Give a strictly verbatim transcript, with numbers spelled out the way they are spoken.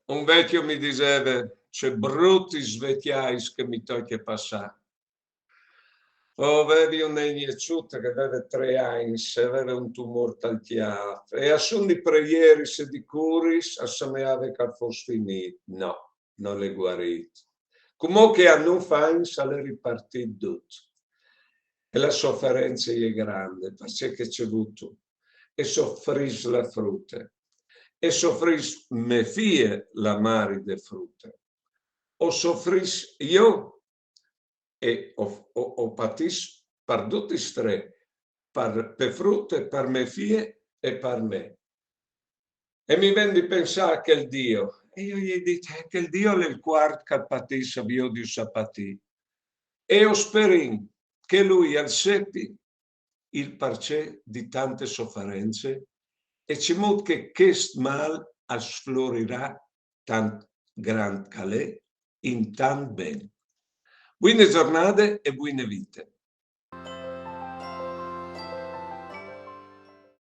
Un vecchio mi diseva: "Ce brutis vecchiais che mi tocje passà." O vevi une gneçute che veve tre agns, e veve un tumor tal cjâf, e a sun di preieris e di curis a semeave che al fos finît. No, nol è guarît. Cumò che a nûf agns al è ripartît dut. E la soference e je grande, parcè che ce vûstu? E sofrìs la frute. E sofrìs mê fie, la mari de frute. O sofrìs jo, e o, o, o patìs par dutis tre, par, pe frute, par mê fie e par me. E mi ven di pensâ a chel Dio. E jo i ai dit: "Eh, chel Dio al è il cuart che al patìs, a viodius a patî." E o sperìn che lui al sepi il parcè di tante soference e cemût che chest mâl al sflorirà tant grant che al è in tant ben. Buine zornade e buine vite.